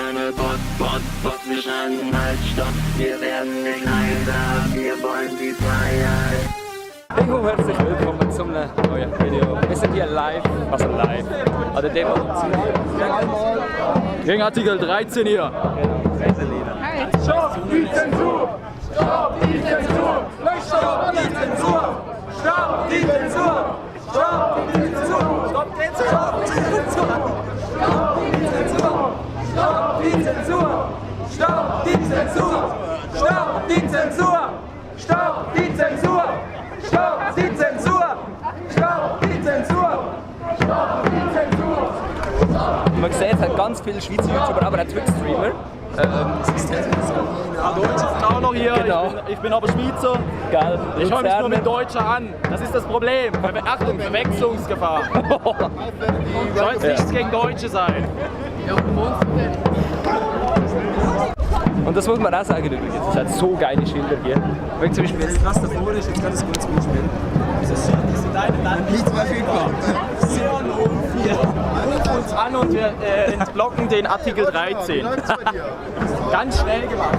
keine Bots, wir schreien halt Stopp, wir werden nicht leiser, wir wollen die Freiheit. Hallo, herzlich willkommen zum neuen Video. Wir sind hier live, an der Demo gegen Artikel 13 hier. Stopp die Zensur! Stopp die Zensur! Stopp die Zensur! Stopp die Zensur! Stopp die Zensur! Stopp die Zensur! Stopp die Zensur! Stopp die Zensur! Stopp die Zensur! Stopp die Zensur! Stopp die Zensur! Stopp die Zensur! Stopp die Zensur! Man sieht halt ganz viele Schweizer YouTuber, aber auch Twitch-Streamer. Deutsche sind auch noch hier, Genau. ich bin aber Schweizer. Geil. Ich höre mich nur mit Deutschen an. Das ist das Problem. Achtung, Verwechslungsgefahr. Soll es nichts gegen Deutsche sein. Und das muss man auch sagen übrigens. Es hat so geile Schilder hier. Wenn zum Beispiel jetzt Was davor ist, jetzt kann das kurz mitspielen. Nichts verfügbar. Rufen uns an und wir entblocken den Artikel 13. Ganz schnell gemacht.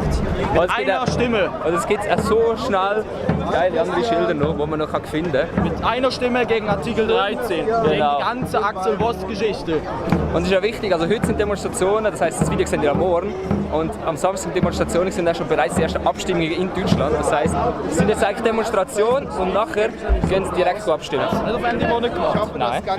Mit einer Stimme. Und es geht auch so schnell. Geile andere Schilder noch, wo man noch finden kann. Mit einer Stimme gegen Artikel 13. Gegen die ganze Axel Voss-Geschichte. Und es ist ja wichtig, also heute sind Demonstrationen, das heisst, das Video seht ihr am Morgen. Und am Samstag sind Demonstrationen, sind auch schon bereits die ersten Abstimmungen in Deutschland. Das heisst, es sind jetzt eigentlich Demonstrationen und nachher gehen sie direkt abstimmen. Also wenn die Monate gemacht. Nein. Wir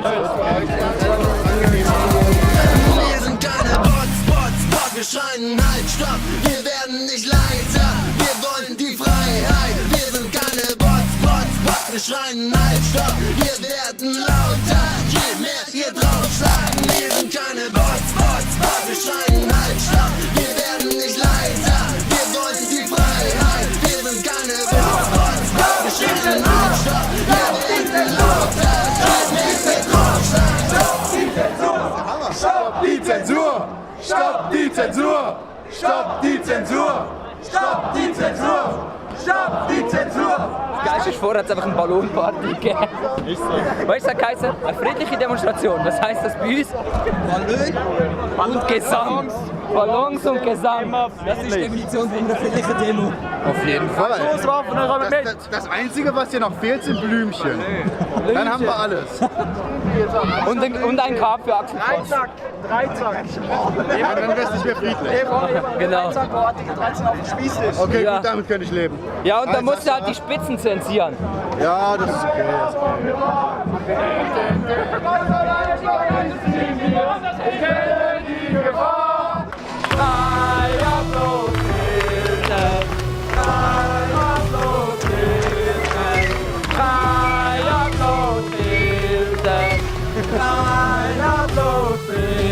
sind keine Bots, wir schreien halt Stopp, wir werden nicht leiser, wir wollen die Freiheit. Wir sind keine Bots, wir schreien halt Stopp, wir werden lauter, je mehr ihr draufschlagen. Wir sind keine Bots, wir schreien halt Stopp, wir werden nicht leiser, wir wollen die Freiheit. Wir sind keine Bots, wir schreien halt Stopp, wir werden lauter, je mehr ihr draufschlagen. Stopp die Zensur! Stopp die Zensur! Stopp die Zensur! Stopp die Zensur! Stopp die Zensur! Geil ist, vorher hat es einfach eine Ballonparty gegeben. Weißt du, das heisst eine friedliche Demonstration. Das heisst, dass bei uns Ballon und Gesang. Ballons und Gesang. Das ist die Definition von einer friedlichen Demo. Auf jeden Fall. Großwaffen, dann kommen mit. Das Einzige, was hier noch fehlt, sind Blümchen. Dann haben wir alles. Und ein K für Axel Voss. Dreizack. Dann wäre es nicht mehr friedlich. Genau. Dreizack, wo Artikel 13 auf dem Spieß ist. Okay, Ja. gut, damit kann ich leben. Ja, und dann musst du halt die Spitzen zensieren. Ja, das ist okay.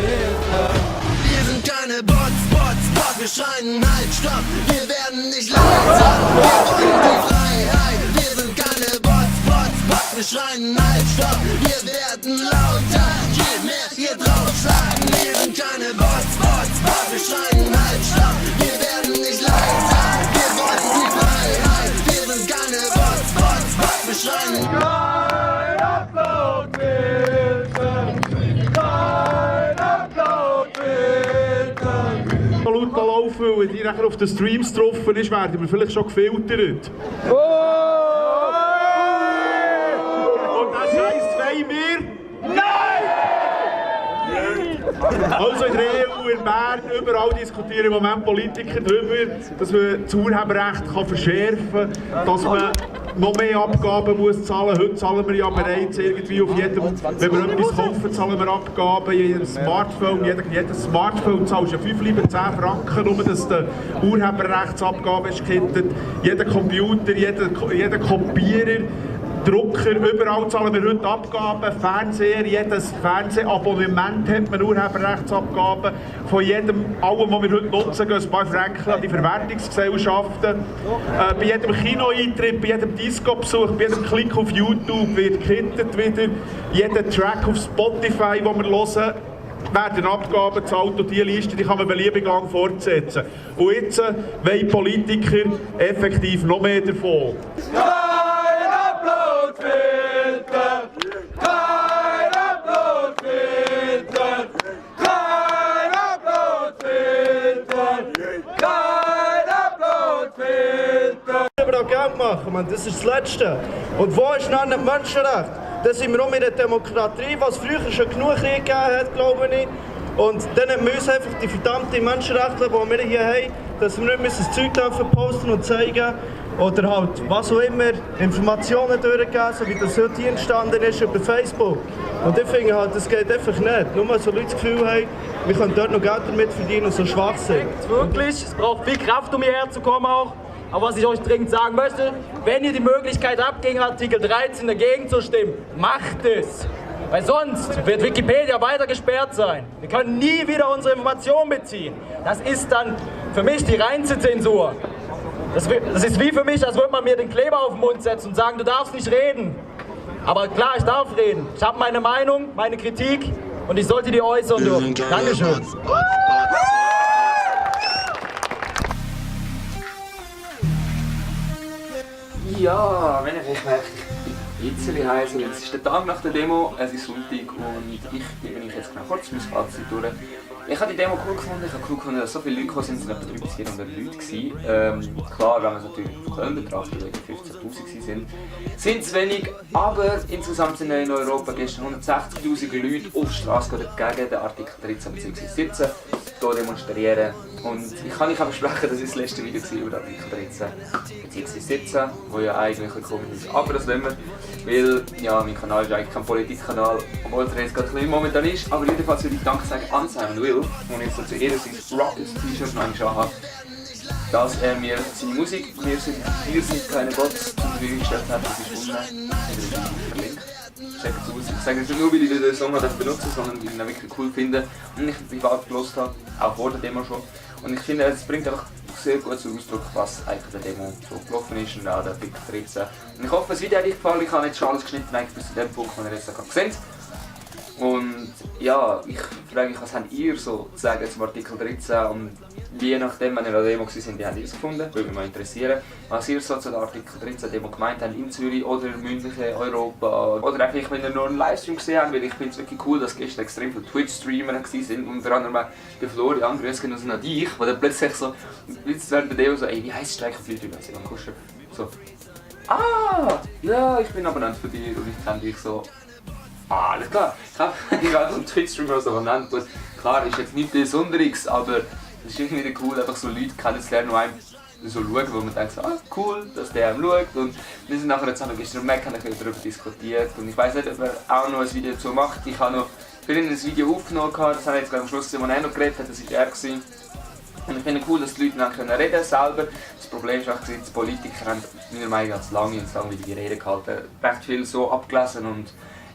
Wir sind keine Bots, wir schreien halt Stopp, wir werden nicht leiser, wir wollen die Freiheit. Wir sind keine Bots, wir schreien halt Stopp, wir werden lauter, je mehr ihr draufschlagen. Wir sind keine Bots, wir schreien halt Stopp, wir werden nicht leiser, wir wollen die Freiheit. Wir sind keine Bots, wir schreien. Kein Upload bitte! Kein Upload bitte! Laut laufen, weil die nachher auf den Streams getroffen ist, werden wir vielleicht schon gefiltert. Und das heisst, wollen wir? Also in der EU, in Bern, überall diskutieren im Moment Politiker darüber, dass man das Urheberrecht verschärfen kann, dass man noch mehr Abgaben muss zahlen. Heute zahlen wir ja bereits irgendwie auf jedem, wenn wir etwas kaufen, zahlen wir Abgaben. Jedes Smartphone zahlst ja 5 lieber 10 Franken, nur dass die Urheberrechtsabgabe ist gekettet. Jeder Computer, jeder Kopierer, Drucker, überall zahlen wir heute Abgaben, Fernseher, jedes Fernsehabonnement hat man Urheberrechtsabgaben. Von allem, was wir heute nutzen, gehen ein paar Franken an die Verwertungsgesellschaften. Bei jedem Kinoeintritt, bei jedem Disco-Besuch, bei jedem Klick auf YouTube wird gekittet wieder. Jeder Track auf Spotify, den wir hören, werden Abgaben gezahlt und diese Liste die kann man beliebig lang fortsetzen. Und jetzt wollen Politiker effektiv noch mehr davon. Kein Upload-Filter! Kein Upload-Filter! Kein Upload-Filter! machen, man. Das ist das Letzte. Und wo ist noch ein Menschenrecht? Da sind wir auch mit der Demokratie, was früher schon genug Krieg gegeben hat, glaube ich. Und dann müssen wir einfach die verdammten Menschenrechte, die wir hier haben, dass wir nicht das Zeug posten und zeigen oder halt was auch immer, Informationen durchgeben, so wie das heute hier entstanden ist über Facebook. Und ich finde halt, das geht einfach nicht. Nur weil so Leute das Gefühl haben, wir können dort noch Geld damit verdienen und so schwach sind. Wirklich, es braucht viel Kraft, um hierher zu kommen auch. Aber was ich euch dringend sagen möchte, wenn ihr die Möglichkeit habt, gegen Artikel 13 dagegen zu stimmen, macht es. Weil sonst wird Wikipedia weiter gesperrt sein. Wir können nie wieder unsere Informationen beziehen. Das ist dann für mich die reinste Zensur. Das ist wie für mich, als würde man mir den Kleber auf den Mund setzen und sagen, du darfst nicht reden. Aber klar, ich darf reden. Ich habe meine Meinung, meine Kritik und ich sollte die äußern dürfen. Dankeschön. Ja, wenn ich merke, ich bin ein bisschen heiß. Es ist der Tag nach der Demo, es ist Sonntag und ich gebe euch jetzt kurz mein Fazit durch. Ich habe die Demo cool gefunden, ich habe cool gefunden, dass so viele Leute gekommen sind, es waren etwa 300 bis 400 Leute. Klar, wenn man es natürlich von Köln betrachtet, weil 15'000 sind es wenig, aber insgesamt sind in Europa gestern 160'000 Leute auf die Straße gegen den Artikel 13 bzw. 17 demonstrieren. Und ich kann nicht versprechen, dass es das letzte Video war über Artikel 13 bzw. 17, wo ja eigentlich gekommen ist. Aber das lassen wir, weil ja, mein Kanal ist eigentlich kein Politikkanal, obwohl es jetzt gerade ein momentan ist. Aber jedenfalls würde ich Danke sagen an Simon Will, und ich so zu Ehre sein Rockers T-Shirt noch angeschaut habe, dass er mir seine Musik, wir sind keine Bots, zur Verfügung gestellt hat. Das ist verlinkt. Ich sage es nicht nur, weil ich den Song benutze, sondern weil ich ihn wirklich cool finde und ich privat gelost habe, auch vor der Demo schon. Und ich finde, es bringt einfach sehr gut zum Ausdruck, was eigentlich der Demo so gelaufen ist und auch der Artikel 13. Und ich hoffe, das Video hat euch gefallen. Ich habe jetzt schon alles geschnitten, bis zu dem Punkt, den ihr jetzt gerade seht. Und ja, ich frage mich, was habt ihr so zu sagen zum Artikel 13 und je nachdem, wenn ihr an der Demo seid, wie habt ihr es gefunden? Würde mich mal interessieren, was ihr so zu der Artikel 13 Demo gemeint habt in Zürich oder in München, Europa oder einfach, wenn ihr nur einen Livestream gesehen habt, weil ich finde es wirklich cool, dass gestern extrem viele Twitch-Streamer waren, unter anderem der Florian, grüß uns an dich, wo dann plötzlich so, jetzt während der Demo so, ey, wie heisst du eigentlich auf YouTube? So, ja, ich bin Abonnent von dir und ich kenne dich so. Alles klar, ich habe einen Twitch-Streamer so genannt. Klar, ist jetzt nichts Besonderes, aber es ist irgendwie cool, einfach so Leute kennenzulernen, die einem so schauen, wo man denkt, so, cool, dass der einem schaut. Und wir sind nachher zusammen gestern am Mac, haben darüber diskutiert. Und ich weiss nicht, ob er auch noch ein Video dazu macht. Ich habe noch für ihn ein Video aufgenommen, das habe ich jetzt am Schluss gesehen, wo er noch geredet hat, das war er. Und ich finde es cool, dass die Leute dann reden können selber. Das Problem ist auch, dass die Politiker haben meiner Meinung nach lange und langweilige Reden gehalten, recht viel so abgelesen und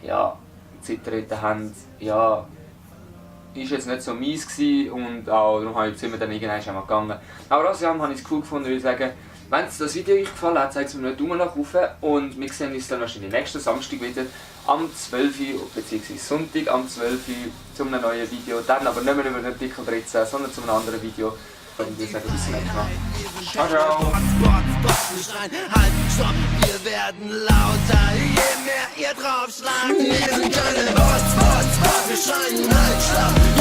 ja, die Zitreten haben, ja, ist jetzt nicht so mies gewesen und auch darum habe ich sind wir dann irgendwann einmal gegangen. Aber also habe ich es cool gefunden, würde ich sagen, wenn es das Video euch gefallen hat, zeigt es mir einen Daumen nach oben und wir sehen uns dann wahrscheinlich nächsten Samstag wieder am 12 Uhr bzw. Sonntag am 12 Uhr zu einem neuen Video. Dann aber nicht mehr über den Artikel 13, sondern zu einem anderen Video. Und wir sagen bis zum nächsten Mal. Ciao, ciao! Halt, stopp, wir werden lauter, je mehr ihr draufschlagt. Wir sind keine Bots, wir schreien halt, stopp.